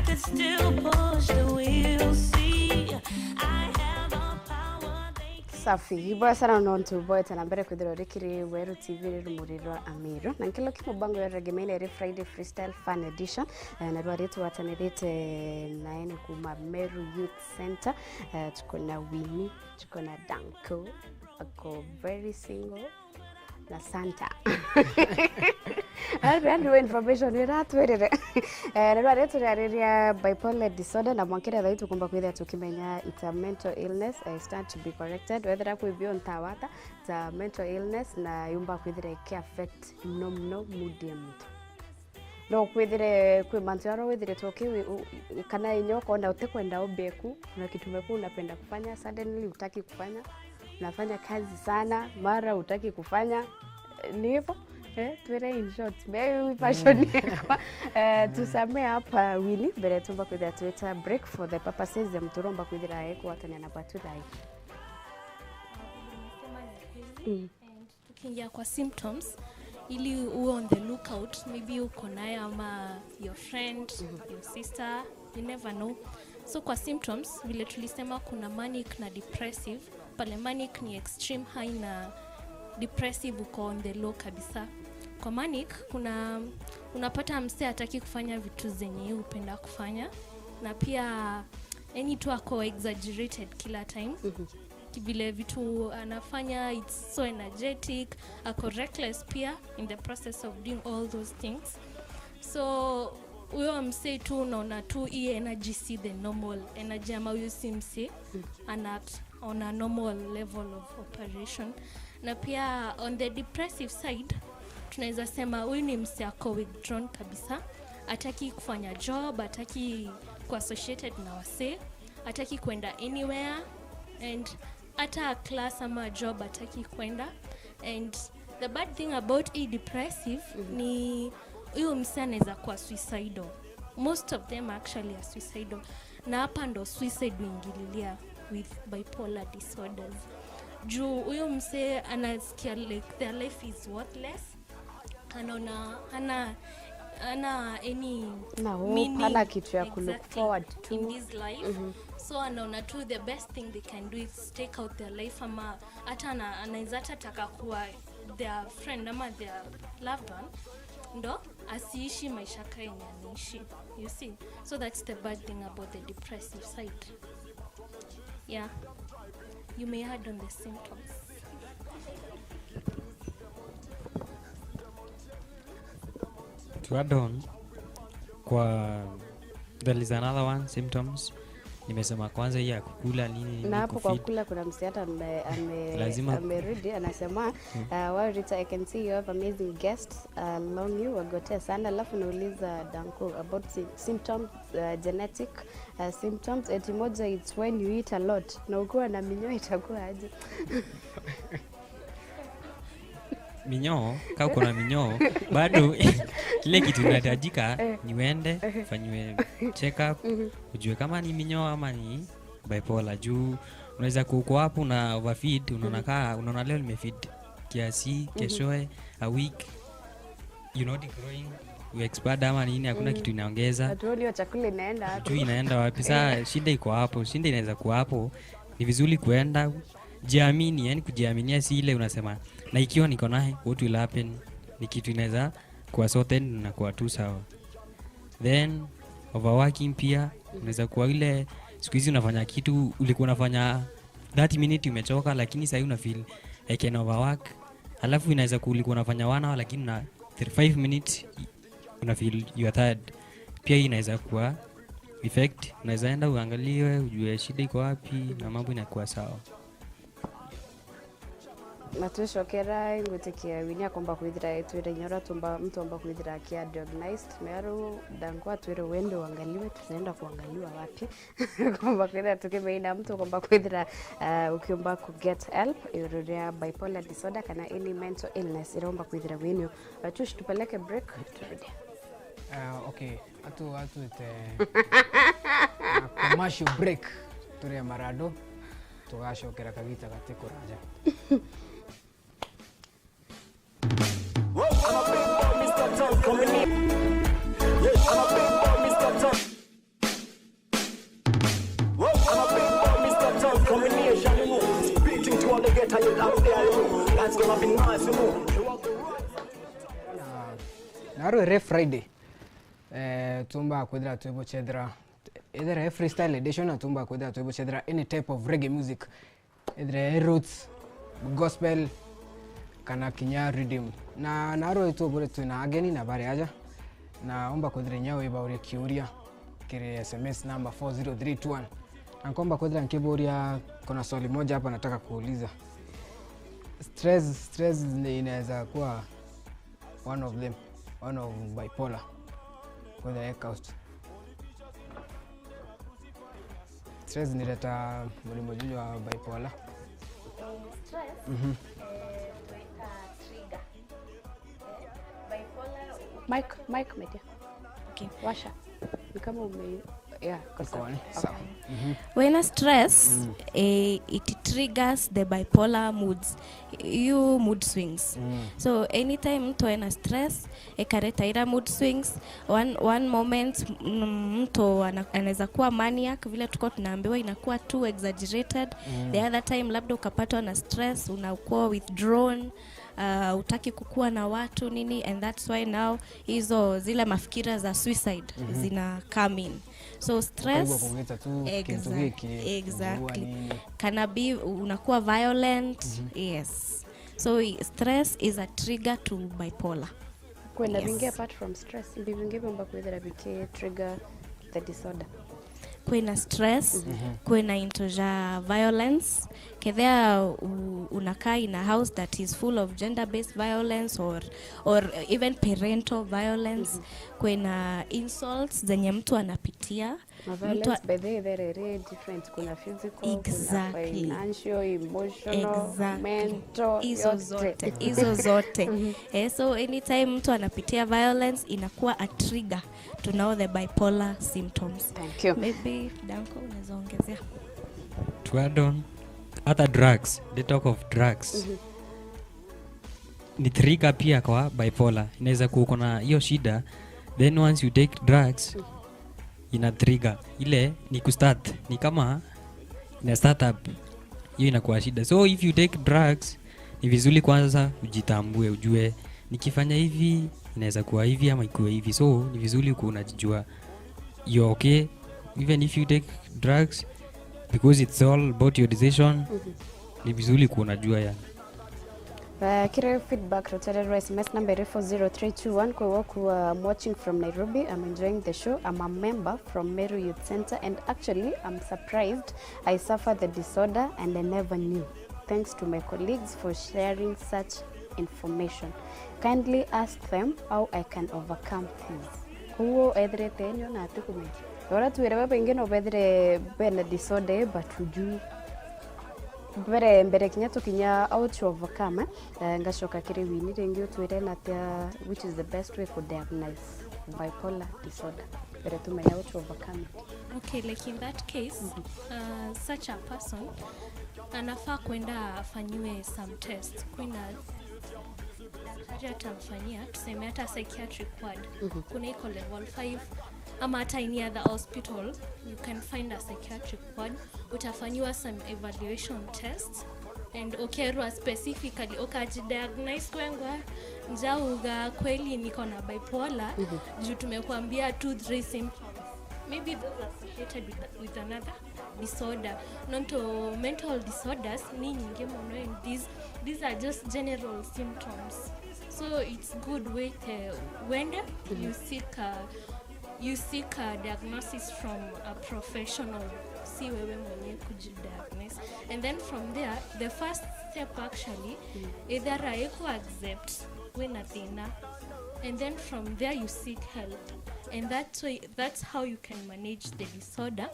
could still push the wheel. See, I have a power they Safi iboya sana nontu boya na mbere kwithirwo rikiri Weru TV rumuri rwa Amiru na nkilo kimubango ya regemeile ri Friday Freestyle Fun Edition, na rwa ritu watanithite naene kuma Meru Youth Center. Tuko na Winnie, tuko na Danko ako very single na Santa. Ari information iratwirire na rwa ritu riariria bipolar disorder na mwankira thaitu kumba kwithia tukimenya it's a mental illness, stand to be corrected whether kwibio ntawata it's a mental illness na yumba kwithira iki affect mno mno mood ya mtu no kwithire kwi mantu yaro withire toki kana inyoko na utekwenda obeku na kitu meku unapenda kufanya suddenly utaki kufanya, unafanya kazi sana mara utaki kufanya ni hivyo. Twere in short maybe passion yakwa. Tusame hapa Willy mbere tumba kwithira twita break for the purposes ya mturomba kwithira eko watania na batu thai. And tukiingia kwa symptoms ili uwe on the lookout, maybe uko naye ama your friend, your sister, you never know. So kwa symptoms vile tulisema kuna manic na depressive. Pale manic ni extreme high na depressive uko on the low kabisa. Kwa manic kuna unapata msee hataki kufanya vitu zenye yeye hupenda kufanya na pia yani tu ako exaggerated kila time. Vile vitu anafanya it's so energetic, ako reckless pia in the process of doing all those things. So huyo msee tu unaona tu hii energy si the normal energy ama huyo si msee ana on a normal level of operation. Na pia on the depressive side tunaweza sema huyu ni msee ako withdrawn kabisa, hataki kufanya job, hataki ku associated na wasee, hataki kwenda anywhere and hata class ama job hataki kwenda. And the bad thing about a depressive ni huyu msee anaweza kuwa suicidal. Most of them actually are suicidal. Na hapa ndo suicide huingililia with bipolar disorders. Juu huyu msee anasikia like their life is worthless, anaona hana any Na hope, meaning hana kitu ya ku look exactly forward to. in this life. So anaona tu the best thing they can do is take out their life ama hata anaweza hata taka kuwa their friend ama their loved one ndo asiishi maisha ka yenye anaishi, you see. So that's the bad thing about the depressive side. Yeah, you may add on the symptoms. To add on kwa there is another one symptoms nimesema kwanza hii ya kukula nini nini Na hapo kwa kufeed. kula kuna msee hata Lazima- amerudi anasema well Rita, I can see you have amazing guests along you, wagotea sana. Alafu nauliza Danko about symptoms, genetic symptoms. Eti moja it's when you eat a lot na ukiwa na minyoo itakuwa aje? Minyoo, kama uko na minyoo bado kile kitu inahitajika ni uende ufanyiwe check up ujue kama ni minyoo ama ni bipolar. Juu unaweza kuko hapo na overfeed, unaona kaa unaona leo nimefeed kiasi, keshoe a week you not growing, you expand ama nini, hakuna kitu inaongeza. Hatuoni hiyo chakula inaenda wapi. Juu inaenda wapi? Saa shida iko hapo, shida inaweza kuwa hapo. Ni vizuri kuenda jiamini, yani kujiaminia si ile unasema na ikiwa niko naye what will happen, ni kitu inaweza kuwa sorted na kuwa tu sawa. Then overworking pia unaweza kuwa ile siku hizi unafanya kitu ulikuwa unafanya 30 minutes umechoka, lakini sasa una feel I can overwork. Alafu inaweza kuwa ulikuwa unafanya 1 hour lakini na 35 minutes una feel you are tired. Pia hii inaweza kuwa effect, unaweza enda uangaliwe ujue shida iko wapi na mambo inakuwa sawa. Na twicokera ngwitikia Winnie akomba kwithira twire nyora tumba mtu amba kwithira akia diagnosed mearu Danko atwire uende uangaliwe, tunaenda kuangaliwa wapi? Komba kwithira tukimeina mtu komba kwithira ukiomba ku get help iruria bipolar disorder kana any mental illness iromba kwithira winio. Tush tupeleke break turudi. Okay, atu ate commercial break turia marado tugacokera kagita gati kuraja. Whoa, I'm a big boy, Mr. Tom, coming in. Yeah, I'm a big boy, Mr. Tom. That's gonna be nice, you know. Naru re Friday tumba kwithira twibuchethera ithira e freestyle edition na tumba kwithira twibuchethera any type of reggae music, ithira e roots, gospel kana kinya rhythm. Na naru itubure twina ageni na bari aja na omba kwithira nyawe ibauria kiuria kiri SMS number 40321 na nkomba kwithira nkiburia. Kuna swali moja hapa nataka kuuliza. Stress inaweza kuwa one of them, one of bipolar kwethera caused stress nileta mlimo juju wa bipolar. Stress, tunaita trigger. Bipolar. Mic, my dear. Okay. Washa. Ni kama ume, yeah, kwa sawa. Iko sawa. When a stress, it triggers the bipolar moods, you mood swings. So anytime mtu ana stress, ekareta ira mood swings. One moment mtu anaweza kuwa maniac, vile tuko tunaambiwa inakuwa too exaggerated. The other time labda ukapatwa na stress, unakuwa withdrawn, utaki kukua na watu nini, and that's why now hizo zile mafikira za suicide zina come in. So stress Ukaigua kugita tu kintu giki Exactly. kujua nini. Can be unakuwa violent. Yes, so stress is a trigger to bipolar. Kwenda Yes. vingi apart from stress, mbi vingi vomba kwithira viki trigger the disorder. Kwina stress, kwina into ja violence, kethea unakaa in a house that is full of gender based violence or even parental violence. Kwina insults zenye mtu anapitia. Na Mtu violence by the way, they're really different. Kuna physical, Exactly. kuna financial, emotional, Exactly. mental, Hizo yote. zote, hizo zote. So anytime mtu anapitia violence, inakuwa a trigger to know the bipolar symptoms. Thank you. Maybe Danko unaweza ongezea. To add on, other drugs, the talk of drugs ni trigger pia kwa bipolar. Inaweza kuwa uko na hiyo shida, then once you take drugs, ina trigger ile ni kustart, ni kama ina start up, hiyo inakuwa shida. So if you take drugs, ni vizuri kwanza ujitambue, ujue nikifanya hivi inaweza kuwa hivi ama ikuwe hivi. So ni vizuri kuwa unajijua you're okay even if you take drugs, because it's all about your decision. Ni vizuri kuwa unajua yani. Kire feedback rotererwa SMS number 40321 kwa waku. I'm watching from Nairobi. I'm enjoying the show. I'm a member from Meru Youth Center and actually I'm surprised I suffer the disorder and I never knew. Thanks to my colleagues for sharing such information. Kindly ask them how I can overcome this. Kuo ethirete enyo na atikumenya. Ora twire we baingi no bethire bena disorder but ujui mbere mbere kinya tukinya how to overcome, eh, ngacoka kiri wini ringi utwire natia which is the best way to diagnose bipolar disorder mbere tumenya how to overcome it. Okay, like in that case, such a person anafaa kwenda afanyiwe some test. Kuna daktari atamfanyia, tuseme hata psychiatric ward, kuna iko level 5 ama hata any other hospital you can find a psychiatric ward. Utafanyiwa some evaluation test and ukerwa specifically ukajidiagnose kwengwa njauga kweli niko na bipolar, juu tumekuambia two three symptoms, maybe those are associated with another disorder. Nonto mental disorders ni nyingi muno and these are just general symptoms. So it's good with when you seek a diagnosis from a professional, si wewe mwenyewe kujidiagnose. And then from there, the first step actually, either aiko accept wina thina, and then from there you seek help, and that's how you can manage the disorder,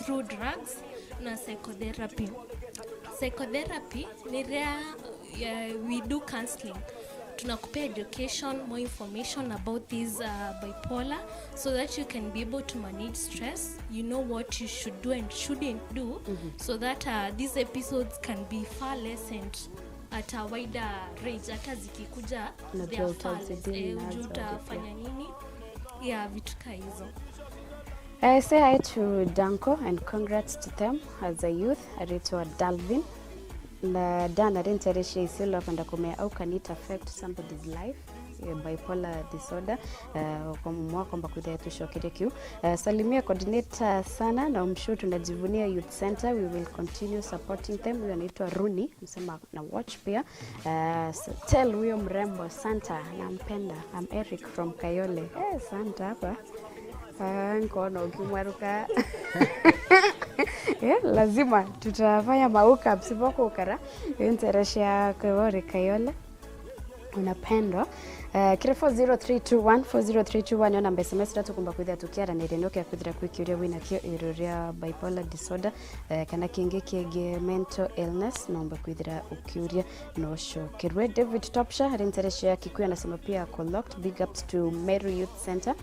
through drugs na psychotherapy. Psychotherapy ni rea we do counseling, tunakupea education, more information about this bipolar, so that you can be able to manage stress, you know what you should do and shouldn't do, so that these episodes can be far lessened at a wider range. Hata zikikuja, Unajua they are far less. utazideal Eh, nazo ujue aje pia. utafanya nini ya vitu kaa hizo. I say hi to Danko and congrats to them as a youth. Aritwa Dalvin. Na Dan arentereshe Isiolo kwenda kumea au can it affect somebody's life, bipolar disorder? Kwa mwako kwithia tucokerie kiu. Salimia coordinator sana na umshu, tunajivunia youth center, we will continue supporting them. Huyo anaitwa Runi msema na watch pia. Tell huyo mrembo Santa nampenda. I'm Eric from Kayole. Santa hapa. Nkono ukimwaruka, lazima tutafanya mauka msipoko ukara interesha kwewore Kayole unapendwa. Kire 40321 40321 yo namba SMS tatu kumba kwithia tukiaraniria niokia kwithira kwikiuria wina kio iru ria bipolar disorder, kana kingi kigie mental illness, nomba kwithira ukiuria no cokerwe. David Topsha ari nteresha ya Kikuyu anasema pia ako locked. Big ups to Meru Youth Center.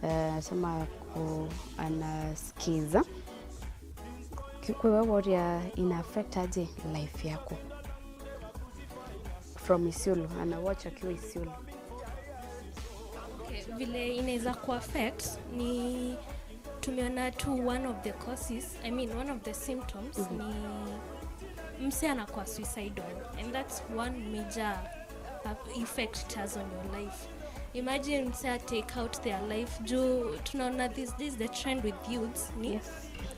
Anasema anasikiza kwewe woria ina affect aje life yako. From Isiolo, ana watch akiwa Isiolo. Okay, vile inaweza kuaffect ni tumeona tu one of the causes, I mean one of the symptoms ni mse anakuwa suicidal, and that's one major effect it has on your life. Imagine mse take out their life juu tunaona this the trend with youths ni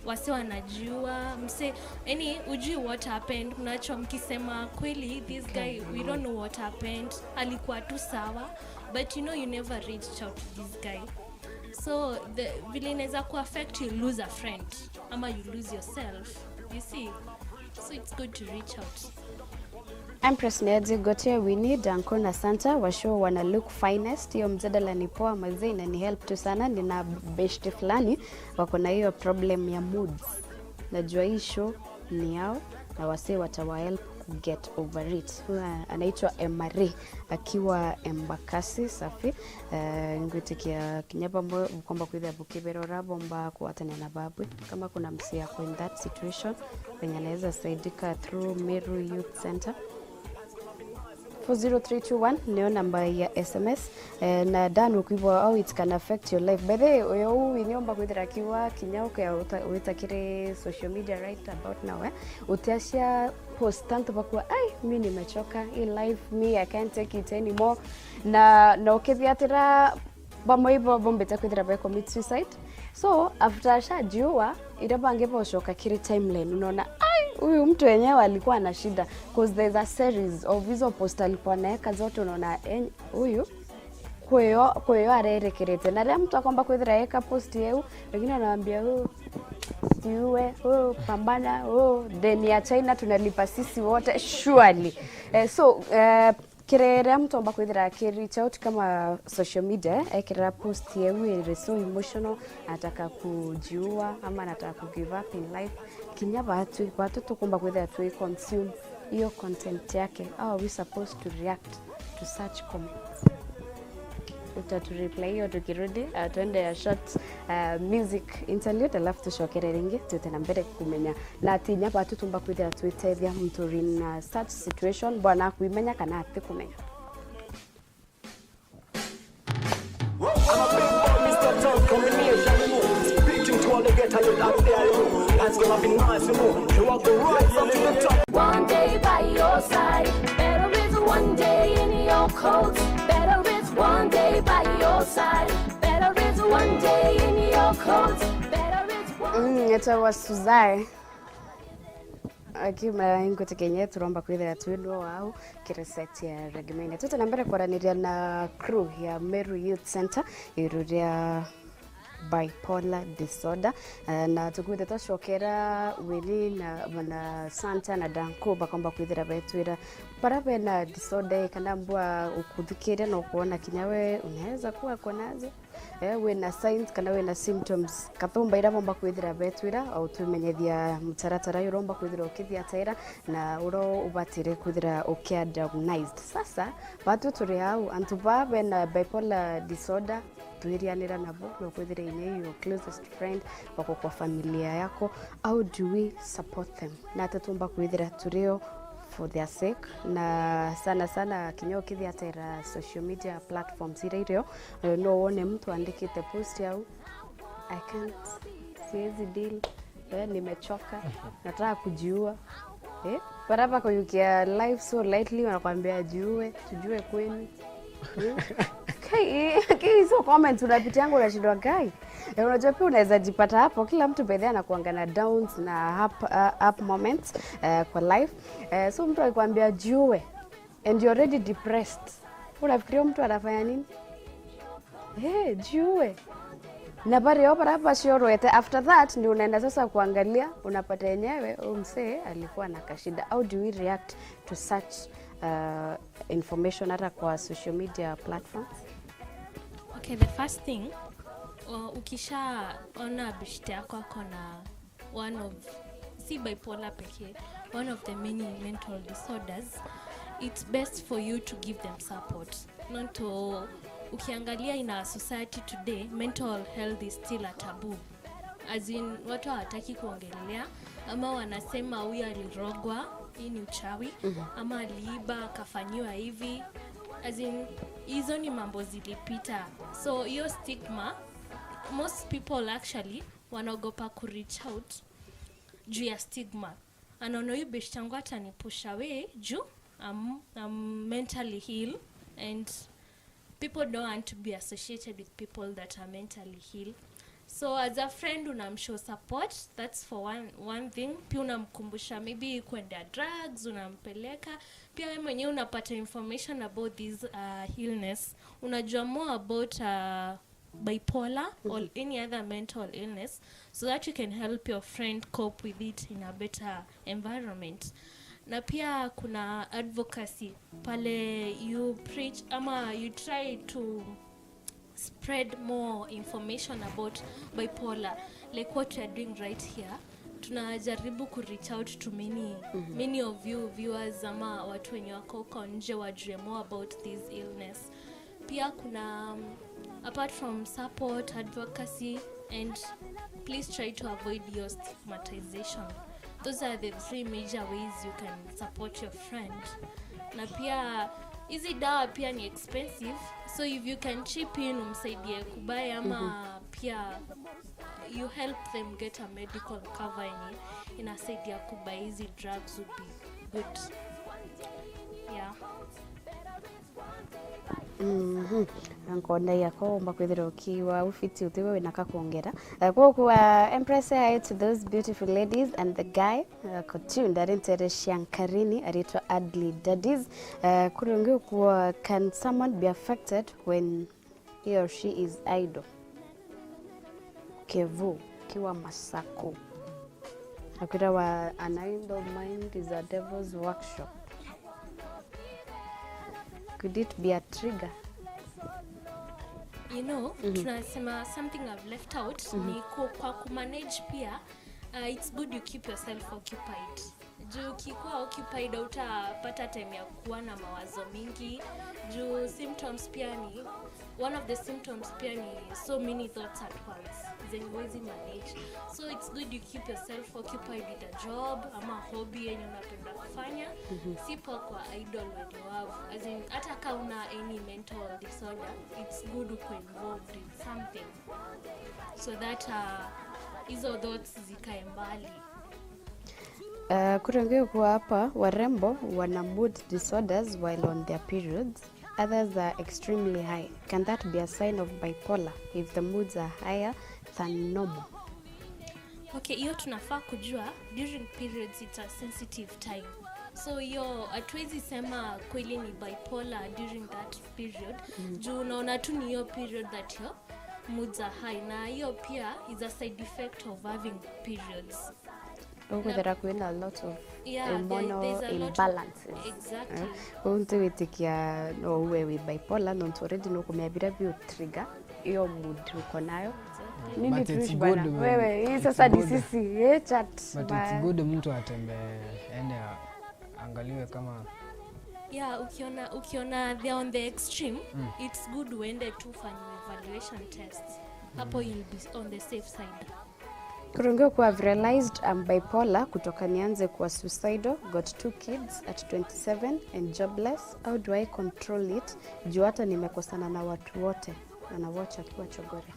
wase wanajua mse yani ujui what happened, mnaachwa mkisema kweli this guy, we don't know what happened, alikuwa tu sawa, but you know you never reached out to this guy. So the vile inaweza kuaffect, you lose a friend ama you lose yourself, you see. So it's good to reach out. Empress Niaji Gotia, we need Ankona Santa washo wana look finest. Hiyo mjadala ni poa mazee, na ni help tu sana. Nina beshte fulani wako na hiyo problem ya moods, najua hii show ni yao na wasee watawa help get over it. Huyu anaitwa Emari akiwa Embakasi. Safi. Ngwitikia kinyapa kwamba kwithia bukibirora bomba kuwatania na babwe kama kuna msi yako in that situation penye anaweza saidika through Meru Youth Center. 40321 niyo namba ya SMS. Na Dan ukwibwa au it can affect your life. By the way, uyo winiomba kwithira kiwa kinyauko ya witakire social media right about now, utiacia post tantu bakua ai mi nimechoka hii life, me I can't take it anymore, na ukithiatira bamwe ibo bombete kwithira be commit suicide. So after ashajua ira bange bocoka kiri timeline, unaona ai huyu mtu wenyewe alikuwa na shida, cause there's a series of hizo post alikuwa anaweka zote, unaona huyu kweyo arerekerete na ria mtu akomba kwithira eka post yeu, wengine wanaambia oh siuwe, oh pambana, oh deni ya China tunalipa sisi wote surely. So kirerea mtu omba kwithira aki reach out kama social media, ekirera post yeu iri so emotional, anataka kujiua ama anataka ku give up in life, kinya batu tukumba kwithira tui consume hiyo content yake. How are we supposed to react to such comments? Utatureply hiyo tukirudi. Tuende ya short music interlude, alafu tucokere ringi tuite na mbere kumenya na ati nyaba tutumba kwithira twitethia muntu uri na such situation bwana kwimenya kana ati kumenya. I'm a big boy, Mr. Town combination, you know. Speaking to all the ghetto youth out there, you know. Life's gonna be nice, you know. You are the rise up to the top. One day by your side, better is one day in your coat. Better is one day by your side, better is one day in your coat. Better is one. Etagwo Suzai akima ngwitikenye turomba kwithira twindwo wau kireset ya Reggae tuta na mbere kwaraniria na crew ya Meru Youth Center iru ria bipolar disorder. Na tukwithe twacokera Willy na Santa na Danko bakomba kwithira betwira para bena disorder kana mbwa ukuthikiria na ukuona kinyawe unaweza kuwa konazo, wina signs kana wina symptoms kathumba ira bomba kwithira betwira au tumenyethia mutaratara uromba kwithira ukithia taira na uro ubatire kwithira ukia diagnosed. Sasa batu turi hau antu ba bena bipolar disorder twirianira nabo no kwithira ine your closest friend wako kwa familia yako, how do we support them na tatumba kwithira turio for their sake? Na sana sana kinyo kithia tera social media platforms ira irio, no wone mtu andikite post yau I can't, siwezi deal, nimechoka, nataka kujiua. Baraba kuyukia life so lightly, wanakwambia jiue, tujue kwenu. Kai, kai hizo comments unapitianga unashindwa guy. Unajua pia unaweza jipata hapo, kila mtu by the anakuanga na downs na up moments kwa life. So mtu akikwambia jiue and you're already depressed, unafikiria mtu anafanya nini? Hey, jiue na bari opa hapa shiorwete. After that ndio unaenda sasa kuangalia, unapata yenyewe huyu msee alikuwa na kashida. How do we react to such information hata kwa social media platforms? Okay, the first thing, ukishaona beshte yako ako na one of, si bipolar pekee, one of the many mental disorders, it's best for you to give them support. Not to, ukiangalia in our society today, mental health is still a taboo. As in, watu hawataki kuongelelea, ama wanasema huyu alirogwa, hii ni uchawi, ama aliiba akafanyiwa hivi. As in, hizo ni mambo zilipita. So hiyo stigma, most people actually wanaogopa ku reach out juu ya stigma. Anaona huyu beshte yangu atanipush away juu I'm mentally ill, and people don't want to be associated with people that are mentally ill. So as a friend unamshow support, that's for one thing. Pia unamkumbusha maybe kwenda drugs, unampeleka. Pia wewe mwenyewe unapata information about this illness. Unajua more about bipolar or any other mental illness, so that you can help your friend cope with it in a better environment. Na pia kuna advocacy pale, you preach ama you try to spread more information about bipolar, like what we are doing right here. Tunajaribu ku reach out to many, many of you viewers ama watu wenye wako huko nje wajue more about this illness. Pia kuna apart from support, advocacy, and please try to avoid your stigmatization. Those are the three major ways you can support your friend. Na pia hizi dawa pia ni expensive, so if you can chip in umsaidie kubuy, ama pia you help them get a medical cover yenye inasaidia kubuy hizi drugs would be good. Yeah. Nkona yako omba kwithira ukiwa ufiti utiwe wina kakuongera. Kwa Empress, hi to those beautiful ladies and the guy kotuned arintere Shankarini aritwa Adli Daddies. Kurungi kuwa, can someone be affected when he or she is idle? Kevu kiwa masako akwira wa an idle mind is a devil's workshop. Could it be a trigger? Tunasema something I've left out ni kwa kumanage pia, it's good you keep yourself occupied. Juu ukikuwa occupied utapata time ya kuwa na mawazo mingi. Juu symptoms pia ni, one of the symptoms pia ni so many thoughts at once zenye huwezi manage. So it's good you keep yourself occupied with a job ama hobby yenye unapenda kufanya. Si poa kwa idle when you have, as in, hata kama una any mental disorder, it's good uko involved in something so that hizo thoughts zikae mbali. Kurungi kuwa hapa warembo wana mood disorders while on their periods. Others are extremely high. Can that be a sign of bipolar if the moods are higher than normal? Okay, hiyo tunafaa kujua during periods it's a sensitive time. So hiyo hatuwezi sema kweli ni bipolar during that period. Juu unaona tu ni hiyo period that your moods are high, na hiyo pia is a side effect of having periods. Ukwithira kwina a lot of Yeah, hormonal there's a lot of imbalances. Exactly. Untu witikia no uwe wi bipolar nontu already nukumia bira biu trigger hiyo mood uko nayo. Nini But it's tuishi bana? good when- Wewe hii it's sasa ni good. sisi chat. But it's good mtu atembee ende angaliwe kama Yeah, ukiona they're on the extreme, it's good uende tu fanywe evaluation tests. Hapo you'll be on the safe side. Kurungi kuwa I've realized I'm bipolar kutoka nianze kuwa suicidal, got 2 kids at 27 and jobless. How do I control it? Juu hata nimekosana na watu wote. Na watch akiwa Chogore.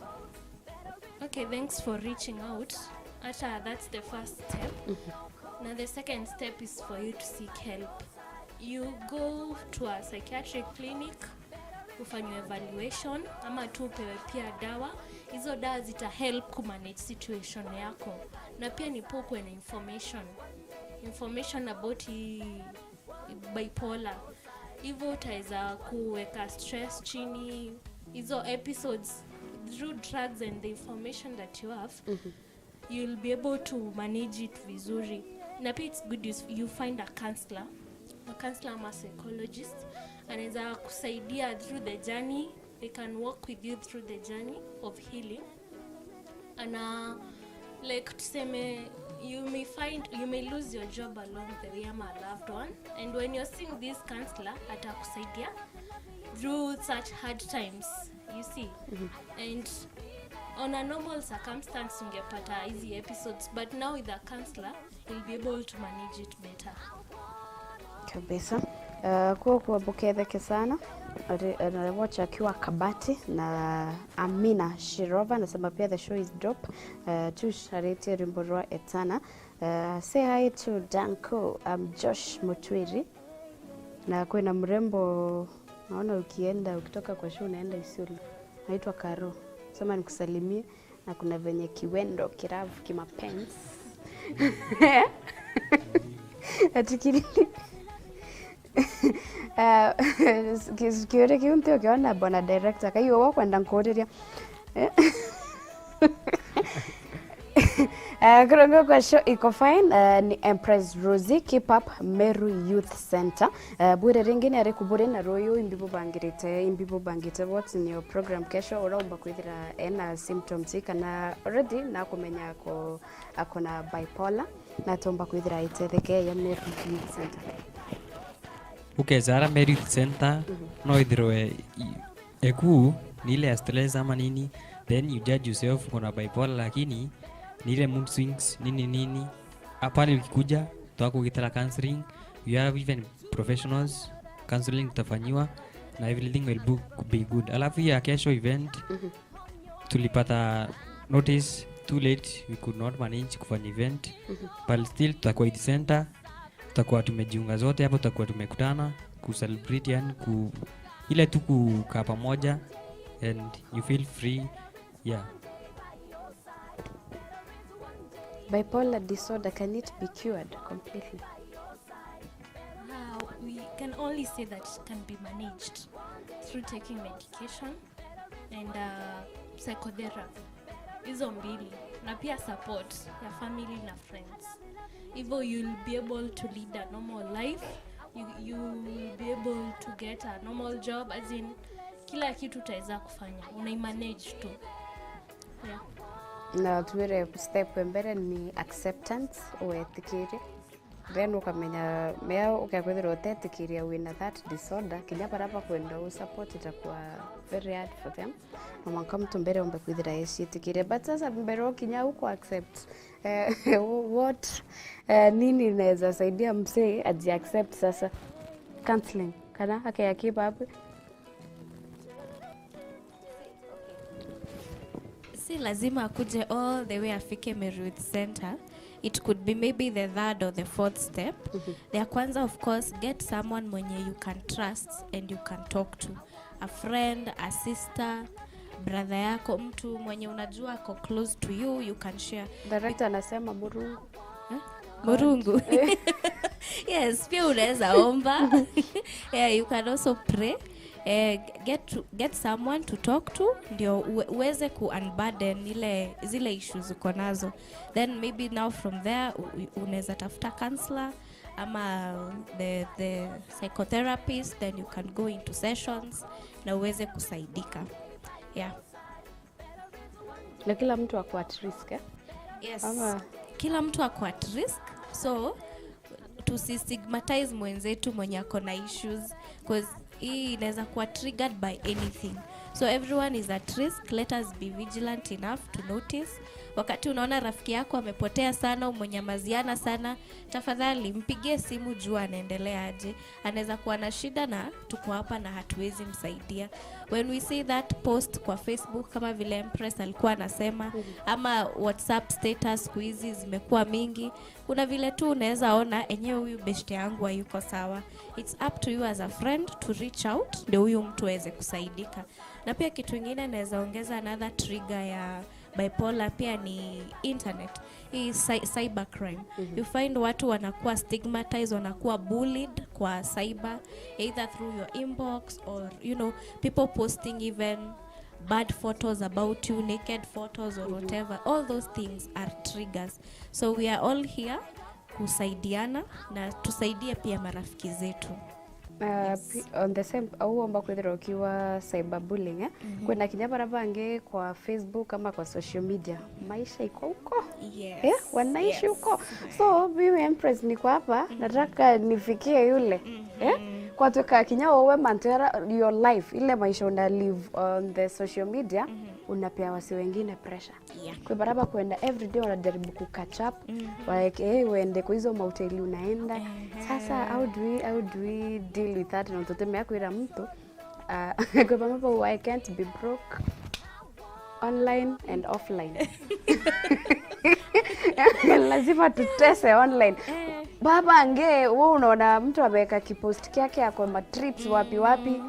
Okay, thanks for reaching out. Hata that's the first step. Na the second step is for you to seek help. You go to a psychiatric clinic, ufanywe evaluation ama tu upewe pia dawa. Hizo dawa zita help kumanage situation yako, na pia ni poa kuwe na information about hii bipolar, hivyo utaweza kuweka stress chini, hizo episodes through drugs and the information that you have, you'll be able to manage it vizuri. Na pia it's good you find a counselor ama psychologist anaweza kusaidia through the journey. They can work with you through the journey of healing. Ana like tuseme you may lose your job along the way ama a loved one, and when you're seeing this counselor, atakusaidia through such hard times, you see. And on a normal circumstance ungepata hizi episodes, but now with a counselor you'll be able to manage it better. Kabisa. Kuwa kuwapokea sana. Anawatch akiwa Kabati na Amina Shirova anasema pia the show is dope. Tush arete rwimbo rwa Etana. Say hi to Danko, Josh Mutwiri. Na kwina mrembo naona ukienda ukitoka kwa show unaenda Isiolo. Naitwa Karo. Sema nikusalimie na kuna venye kiwendo kiravu kimapenzi. Ati kinini? Kiure kiu nti ukiona bwana director kaiyo wakwenda nkuriria. Kurongo kwa show iko fine. Ni Empress Rosie, keep up Meru Youth Center. Bure ringi ni ari kubure na royo imbibo bangirite imbibo bangite. What's in your program kesho? Uraomba kwithira ena symptoms kana already na kumenya ako akona bipolar na tomba kwithira itetheke ya Meru Youth Center. Ukezara Meru Youth Center no ithirwe eku ni ile ya stress ama nini, then you judge yourself uko na bipolar, lakini ni ile mood swings nini nini. Hapana, ukikuja twakugitara counseling, you have even professionals counseling utafanyiwa na everything will be good. Alafu ya kesho event, tulipata notice too late, we could not manage kufanya event, but still tutakuwa Youth Center, tutakuwa tumejiunga zote hapo, tutakuwa tumekutana ku celebrate, yani ku ile tu kukaa pamoja and you feel free, yeah. Bipolar disorder, can it be cured completely? We can only say that it can be managed through taking medication and psychotherapy, hizo mbili, na pia support ya family na friends. Hivyo you'll be able to lead a normal life, you will be able to get a normal job, as in kila kitu utaweza kufanya, unaimanage tu, yeah. Na tuwire step mbere ni acceptance, wetikirie, then ukamenya mea ukakwithirwa utetikiria wina that disorder kinya parapa kwenda usupport itakuwa very hard for them, na mwanka mtu mbere ombe kwithira eciitikirie. But sasa mbere ukinya uko accept, what nini inaweza saidia msee aji accept sasa? Counseling kana akayakipa hapo? Si lazima akuje all the way afike Meru Youth Center. It could be maybe the third or the fourth step. Ya kwanza, of course, get someone mwenye you can trust and you can talk to, a friend, a sister, brother yako, mtu mwenye unajua ako close to you, you can share. Director anasema Murungu. Murungu, yes, pia unaweza omba. Yeah, you can also pray. Get someone to talk to ndio uweze ku unburden ile zile issues uko nazo. Then maybe now from there unaweza tafuta counselor ama the psychotherapist, then you can go into sessions na uweze kusaidika, yeah. Na kila mtu ako at risk, eh? Yes. Ama Kila mtu ako at risk, so tusistigmatize mwenzetu mwenye ako na issues, cause hii inaweza kuwa triggered by anything. So everyone is at risk. Let us be vigilant enough to notice. Wakati unaona rafiki yako amepotea sana, umenyamaziana sana, tafadhali mpigie simu, jua anaendelea aje. Anaweza kuwa na shida na tuko hapa na hatuwezi msaidia. When we see that post kwa Facebook kama vile Empress alikuwa anasema, ama WhatsApp status siku hizi zimekuwa mingi, kuna vile tu unaweza ona enyewe huyu beshte yangu hayuko sawa. It's up to you as a friend to reach out ndio huyu mtu aweze kusaidika. Na pia kitu kingine naweza ongeza, another trigger ya bipolar pia ni internet, hii cyber crime. You find watu wanakuwa stigmatized, wanakuwa bullied kwa cyber, either through your inbox or people posting even bad photos about you, naked photos or whatever. All those things are triggers. So we are all here kusaidiana na tusaidie pia marafiki zetu. On the same au amba kwithira ukiwa cyberbullying, eh? Kwina kinya bara bangi kwa Facebook ama kwa social media maisha iko huko. Wanaishi huko. So mimi Empress niko hapa, nataka nifikie yule, eh? Kwa tuka kinya wewe mantera your life, ile maisha una live on the social media, unapea wasi wengine pressure. Kwa baraba kwenda everyday wanajaribu ku catch up, like uende kwa hizo mahoteli unaenda. Sasa how do we deal with that? Na mtoto kwira mtu kwa pamoja, I can't be broke online and offline. Lazima tutese online. Baba nge wewe unaona mtu ameweka kipost kyake ako ma trips wapi wapi,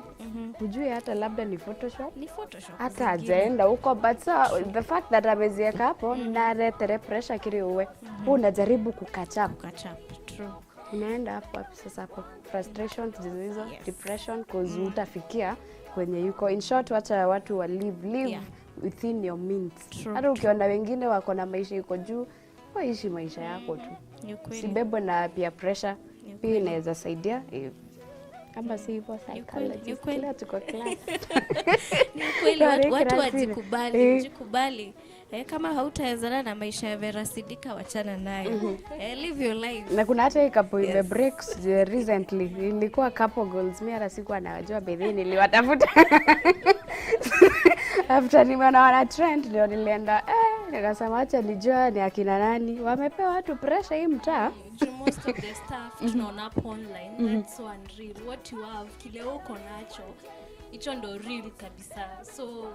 hujui hata labda ni Photoshop, Ni Photoshop hata zingine. Hajaenda huko, but so the fact that ameziweka hapo naretere pressure kiri uwe wewe unajaribu kukatch up. Catch up, true. Unaenda hapo hapo sasa, hapo frustrations hizo, depression, cause utafikia kwenye yuko. In short, wacha watu wa live within your means. True. Hata ukiona wengine wako na maisha iko juu, waishi maisha yako tu, Ni ukweli. sibebwe na peer pressure. Ni Pia inaweza saidia kama si hivyo Ni ukweli, ni psychologist ukweli. leo tuko class. Ni ukweli, watu Sorry, wajikubali, jikubali. Kama hautawezana na maisha ya Vera Sidika, wachana nayo. Live your life. Na kuna hata hii couple ime break recently, ilikuwa couple goals. Mi hata sikuwa nawajua bedhi, niliwatafuta after nimeona wana trend, ndio nilienda, nikasema acha nijua ni akina nani wamepewa watu pressure hii mtaa. Juu most of the stuff tunaona hapo online, that's so unreal. What you have, kile uko nacho, hicho ndo real kabisa. So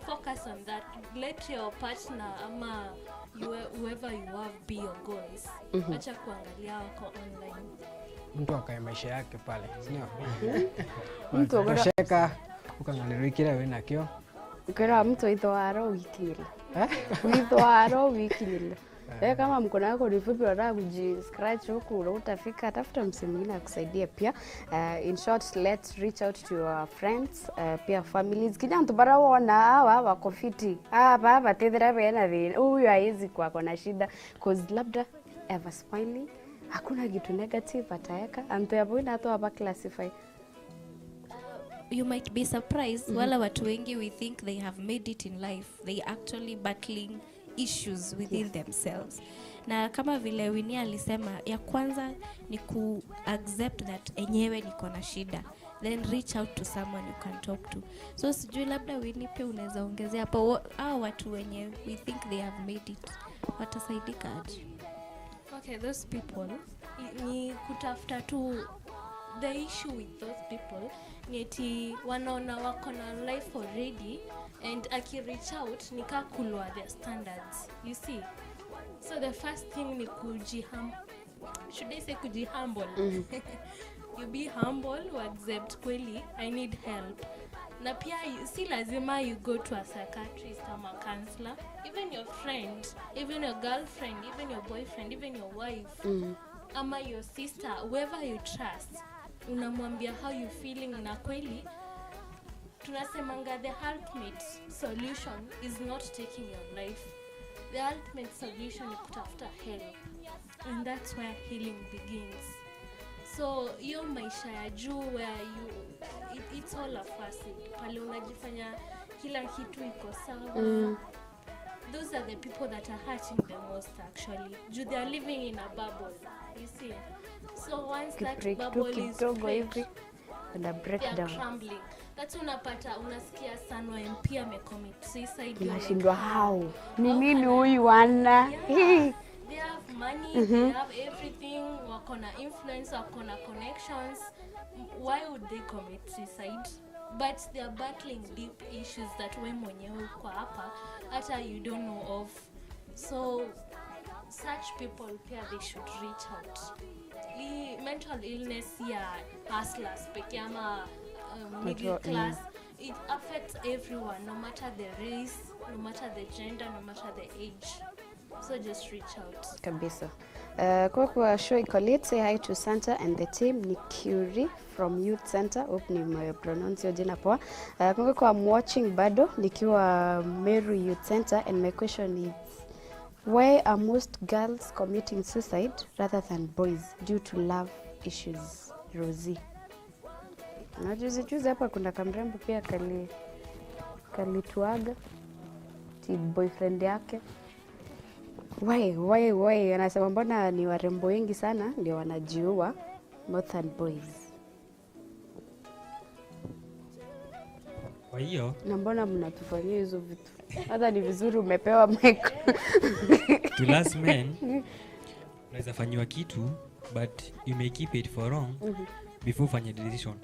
focus on that. Let your partner ama whoever you have be your goals. Acha kuangalia wako online. Mtu akae maisha yake pale, sindio? Mtu Tosheka ukangalirwa kila we nakio. Ukira mtu ithwaro wikinyile, withwaro wikinyile. Kama mkono wako ni fupi unataka kuji scratch huku utafika, tafuta msee mwingine akusaidie pia. In short, let's reach out to your friends, pia families. Kinya mtu bara wona hawa wako fiti. Hapa hapa tethera bena thina. Huyu haizi kwako na shida, cause labda ever smiling, hakuna kitu negative ataeka. Antu yapo ina hata hapa classify. You might be surprised, wala watu wengi we think they have made it in life, they actually battling issues within themselves. Na kama vile Winnie alisema, ya kwanza ni ku accept that enyewe niko na shida, then reach out to someone you can talk to. So sijui labda Winnie pia unaweza ongezea hapo, hao watu wenye we think they have made it watasaidika aje? Okay, those people ni kutafuta tu. The issue with those people ni eti wanaona wako na life already, and aki reach out ni kaa kulower their standards, you see. So the first thing ni kujihum, should I say kujihumble? You be humble, accept kweli I need help. Na pia si lazima you go to a psychiatrist ama counselor. Even your friend, even your girlfriend, even your boyfriend, even your wife ama your sister, whoever you trust, unamwambia how you feeling. Na kweli tunasemanga the ultimate solution is not taking your life. The ultimate solution ni kutafuta help, and that's where healing begins. So hiyo maisha ya juu where you it's all a facade, pale unajifanya kila kitu iko sawa, those are the people that are hurting the most actually, juu they are living in a bubble, you see. So once that Kibreak tu bubble is kidogo break, hivi una they are breakdown. Crumbling. That's unapata unasikia Sanwa MP amecommit suicide. Unashindwa how? Ni nini huyu wana? Yeah. They have money, they have everything, wako na influence, wako na connections. Why would they commit suicide? But they are battling deep issues that we mwenyewe uko hapa hata you don't know of. So such people pia they should reach out. Hii mental illness ya hustlers pekee ama middle class, it affects everyone, no matter the race, no matter the gender, no matter the age. So just reach out. Kabisa. Kwa show iko lit, say hi to Santa and the team. Ni Curie from Youth Center. Hope nimepronounce hiyo jina poa. Kwa I'm watching bado nikiwa Meru Youth Center, and my question is, why are most girls committing suicide rather than boys due to love issues? Rosie. Na juzi juzi hapa kuna kamrembo pia kalituaga ti boyfriend yake. Why? Anasema mbona ni warembo wengi sana ndio wanajiua more than boys. Kwa hiyo na mbona mnatufanyia hizo vitu? Hata ni vizuri umepewa mic. To last men, unaweza fanyiwa kitu but you may keep it for long before ufanye decision.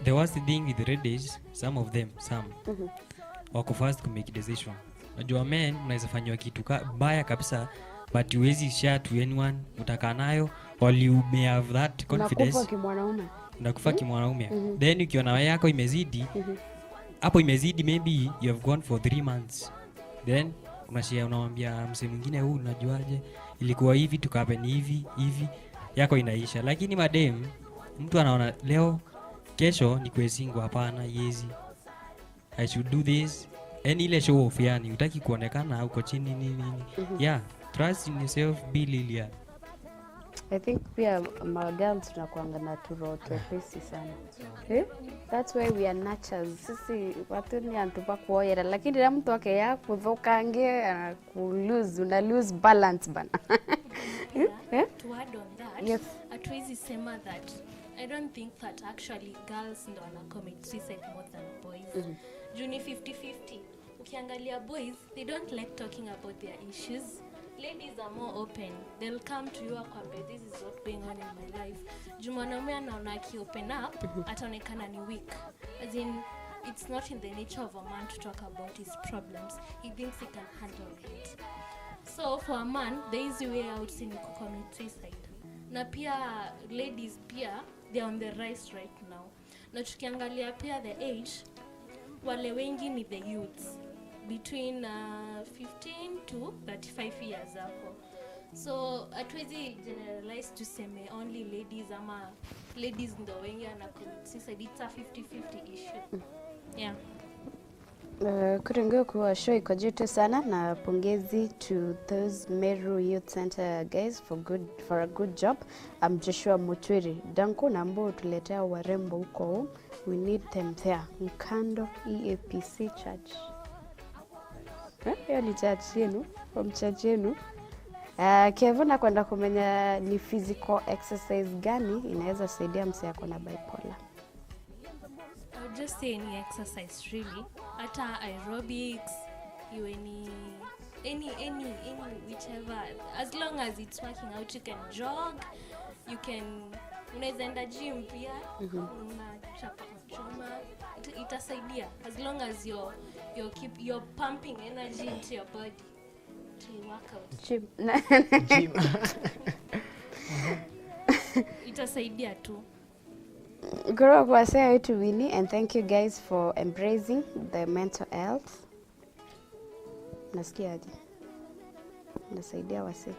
The worst thing with the ladies, some of them, some wako fast to make decision. Unajua men unaweza fanyiwa kitu mbaya kabisa but huwezi share to anyone, utakaa nayo or you may have that confidence. Unakufa kimwanaume. Unakufa kimwanaume. Then ukiona wewe yako imezidi, hapo imezidi, maybe you have gone for 3 months. Then unashare, unamwambia msee mwingine, huu unajuaje ilikuwa hivi, tukahappen hivi hivi, yako inaisha. Lakini madem, mtu anaona leo kesho ni kwesingo, hapana yezi, I should do this. Yani ile show off, yani hutaki kuonekana uko chini nini nini. Yeah, trust in yourself, be Lilia. I think pia ma girls tunakuanga na turoho twepesi sana. Eh? That's why we are nurturers. Sisi watu ni antu pa kuoyera, lakini na mtu ake ya kuthukange ku lose, una lose balance bana. Yeah. To add on that, yes. Hatuwezi sema that I don't think that actually girls ndo wana commit suicide more than boys. Juu ni 50-50. Ukiangalia boys, they don't like talking about their issues. Ladies are more open. They'll come to you akwambia, this is what's going on in my life. Juu mwanaume anaona aki open up, ataonekana ni weak. As in, it's not in the nature of a man to talk about his problems. He thinks he can handle it. So for a man, the easy way out ni kucommit suicide. Na pia ladies pia, they are on the rise right now. Na tukiangalia pia the age, wale wengi ni the youths between 15 to 35 years hapo. So hatuwezi generalize tuseme only ladies ama ladies ndo wengi wana commit suicide. It's a 50-50 issue. Yeah. Kurungu kwa show iko juu sana, na pongezi to those Meru Youth Center guys for a good job. I'm Joshua Mutwiri. Danko na ambao tuletea warembo huko. We need them there. Mkando EAPC Church. Hiyo ni church yenu, from church yenu. Kevin kwenda kumenya ni physical exercise gani inaweza saidia msee ako na bipolar. I would just say any exercise really. Hata aerobics, iwe ni any whichever, as long as it's working out. You can jog, you can, unaweza enda gym pia, unachapa chuma, itasaidia as long as you're pumping energy into your body to work out. Gym. Gym. Itasaidia tu. Grow kwa say to Winnie, and thank you guys for embracing the mental health. Nasikia aje? Nasaidia wase.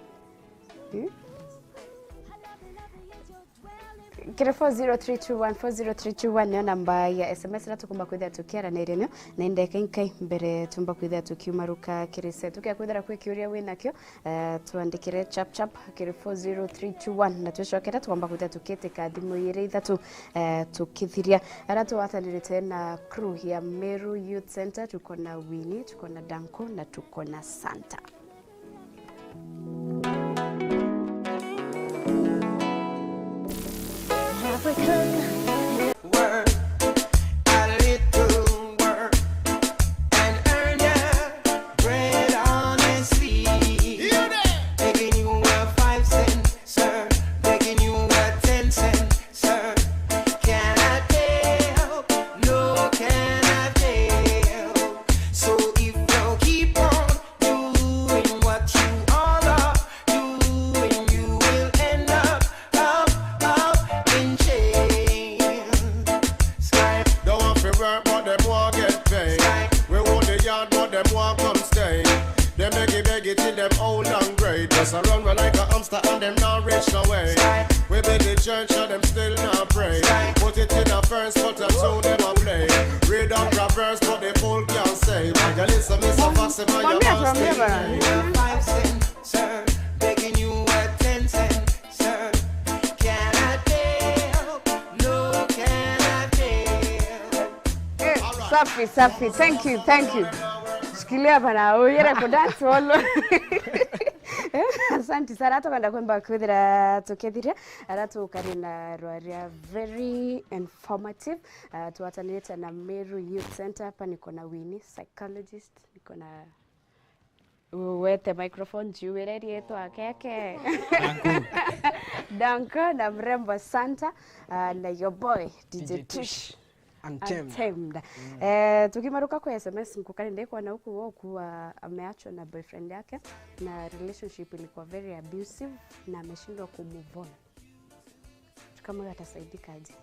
Kira 40321 40321 niyo namba ya SMS na tukumba kwithia tukiaranĩria na indeka inkai mbere tumba kwithia tukiumaruka kirise tukia kwithira kwi kiuria winakio tuandikire chap chap kiri 40321 na twicokera tukomba kwithia tukitika thimu igĩrĩ ithatu tukithiria aria twatanĩrĩte na crew ya Meru Youth Center. Tuko na Winnie, tuko na Danko na tuko na Santa. African. Word. in them old and grey. Just a run run like a hamster and them not reach no way. We be the church and them still not pray. Put it in a verse, but a tune them a play. Read up the verse, but the fool can't say. Man, you listen, Mr. Foxy, man, you Mwambie must atuambie bana. 5 cents, sir, begging you a 10 cent, sir. Can I tell? No, can I tell? Eh, safi safi, thank you, thank you. Shikilia bana, uyere kudance wolo. Eh, asante sana hata kwenda kwamba kwithira tukithiria ara tukari na rwaria very informative. Tuwatanite na Meru Youth Center. Hapa niko na Winnie psychologist, niko na wete microphone juu ĩrerietwo keke Danko na mrembo Santa, na your boy DJ, DJ Tush Untamed. Untamed. Eh, tukimaruka kwa SMS nkukani ndekwa na huku wao kuwa ameachwa na boyfriend yake na relationship ilikuwa very abusive na ameshindwa kumove on. Kama huyo atasaidika aje?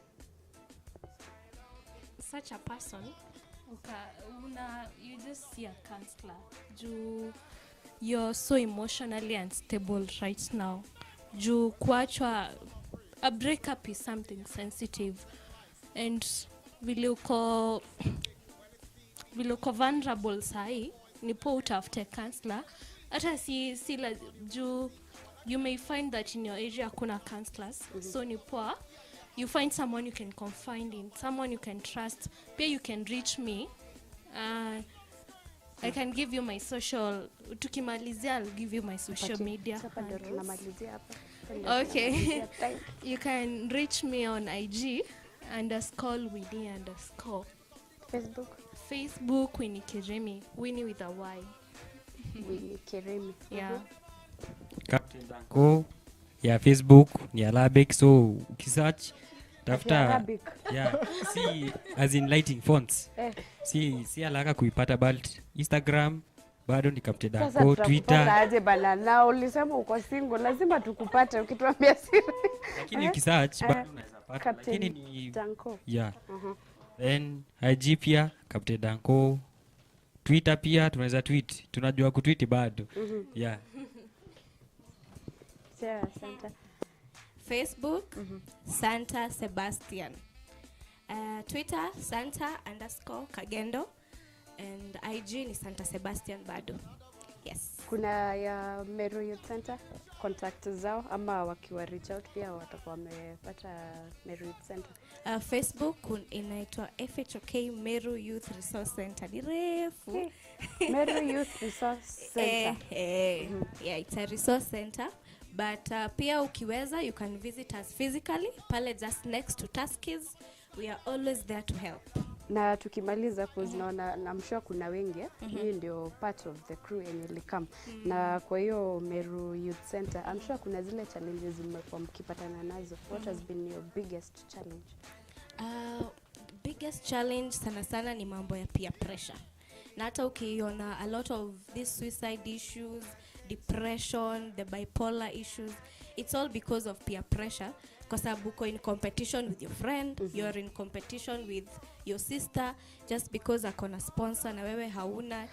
Such a person una, you just see a counselor juu you're so emotionally unstable right now, juu kuachwa, a breakup is something sensitive, and vile uko vulnerable sahi, ni poa utafute counselor. Hata si juu you may find that in your area kuna counselors, so ni poa you find someone you can confide in, someone you can trust. Pia you can reach me. I can give you my social, tukimalizia I'll give you my social media Hapa ndio handles. Tunamalizia hapa. Hapa ndio Okay. tunamalizia. Thank You can reach me on IG_Winnie_. Facebook? Facebook, Winnie Kirimi, Winnie with a Y. Winnie Kirimi. Yeah. Captain Danko ya Facebook ni Arabic, so ukisearch tafuta Arabic. Yeah, si as in lighting fonts. Eh. Si haraka kuipata, but Instagram bado ni Captain Sasa Danko, tutakupata Twitter. Aje bana? Na ulisema uko single, lazima tukupate ukituambia siri. Lakini ukisearch Eh, bado unaweza pata, Captain lakini ni Danko. Yeah. Then IG pia Captain Danko, Twitter pia tunaweza tweet, tunajua kutweet bado. Yeah. Sarah, asante. Facebook, Santa Sebastian. Twitter, Santa_Kagendo, and IG ni Santa Sebastian bado. Yes. Kuna ya Meru Youth Center contact zao ama wakiwa reach out pia watakuwa wamepata Meru Youth Center? Facebook inaitwa FHOK Meru Youth Resource Center. Ni refu. Meru Youth Resource Center. Eh, yeah, it's a resource center. But pia ukiweza you can visit us physically pale just next to Tuskys. We are always there to help. Na tukimaliza, cause naona, I'm sure kuna wengi, eh? Hii ndio part of the crew yenye ilikam na kwa hiyo Meru Youth Center, I'm sure kuna zile challenges mmekuwa mkipatana nazo. What has been your biggest challenge? Biggest challenge sana sana ni mambo ya peer pressure, na hata ukiona a lot of these suicide issues, depression, the bipolar issues, it's all because of peer pressure, kwa sababu uko in competition with your friend, you're in competition with your sister just because akona sponsor na wewe hauna,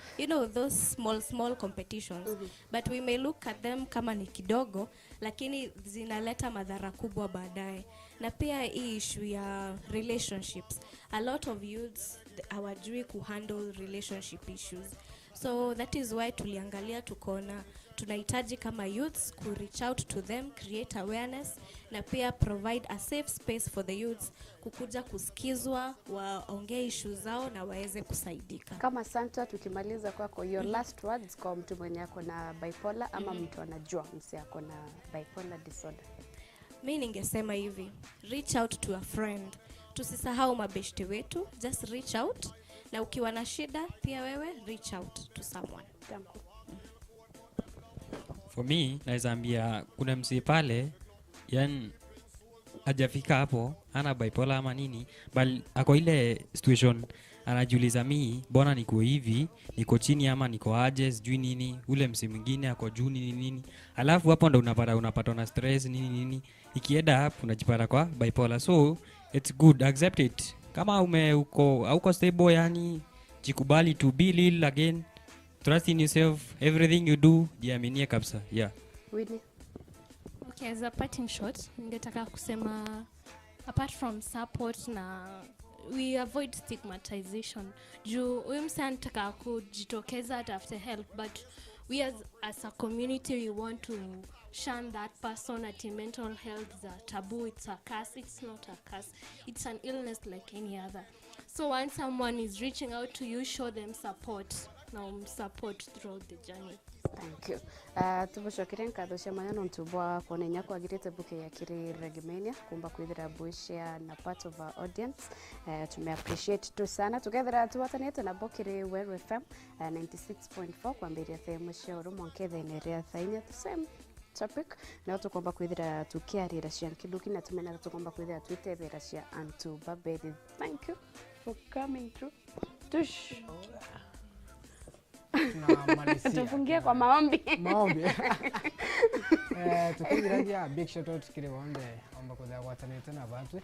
those small small competitions. But we may look at them kama ni kidogo, lakini zinaleta madhara kubwa baadaye. Na pia hii issue ya relationships, a lot of youths hawajui kuhandle relationship issues, so that is why tuliangalia tukaona tunahitaji kama youths ku reach out to them, create awareness na pia provide a safe space for the youths kukuja kusikizwa, waongee issue zao na waweze kusaidika. Kama Santa, tukimaliza kwako, your last words kwa mtu mwenye ako na bipolar ama mtu anajua mse ako na bipolar disorder. Mi ningesema hivi, reach out to a friend. Tusisahau mabeshte wetu, just reach out, na ukiwa na shida pia wewe reach out to someone. Danko. For me naweza ambia kuna msee pale, yani hajafika hapo, ana bipolar ama nini, but ako ile situation anajiuliza, mi mbona niko hivi, niko chini ama niko aje, sijui nini, ule msee mwingine ako juu, nini nini, alafu hapo ndo unapata na stress, nini nini, ikienda hapo unajipata kwa bipolar. So it's good, accept it kama ume uko hauko stable, yani jikubali to be real again. Trust in yourself, everything you do, jiaminie kabisa. Yeah. Winnie. Okay, as a parting shot, ningetaka kusema apart from support na we avoid stigmatization. Juu huyu msee anataka kujitokeza atafute help, but we as a community we want to shun that person ati mental health is a taboo, it's a curse. It's not a curse. It's an illness like any other. So once someone is reaching out to you, show them support. Na support throughout the journey. Thank you. Tubucokire nkatho cia mwanya nontu bwa kuona inya kwagirite buke ya kiri Reggaemania kumba kwithira buishia na part of our audience. Tume appreciate tu sana tukethira tuwatanite na bokiri Weru FM 96.4 kwambiria themu cia urumo nkethene ria thainya the same topic na tukomba kwithira tukiarira cia nkiduki na tumena tukomba kwithira twitethera cia antu babethi. Thank you for coming through. Tush. Tunamalizia. Tufungie kwa maombi. Maombi. Tukigiragia big shout out kile waonde amba kudha gwatanite na batwe.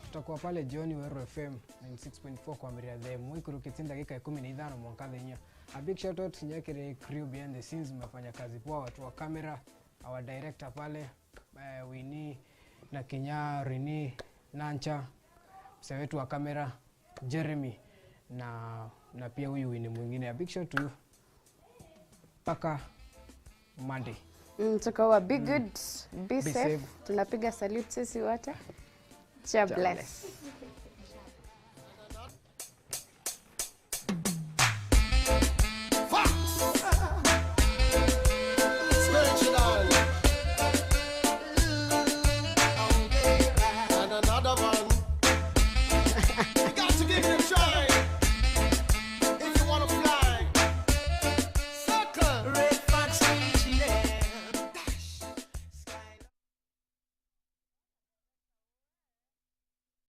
Tutakuwa pale jioni Weru FM 96.4 kwa miria the mwikurukitinda dakika 15 mwaka thenya. A big shout out nyakire crew behind the scenes, mmefanya kazi poa, watu wa kamera, our director pale Winnie na Kinya, Rini, Nancha, msee wetu wa kamera Jeremy na pia huyu Winnie mwingine. A big shout to you. Paka Monday. Tukawa be good, be Be safe. safe. Tunapiga salute sisi wote. Cha bless.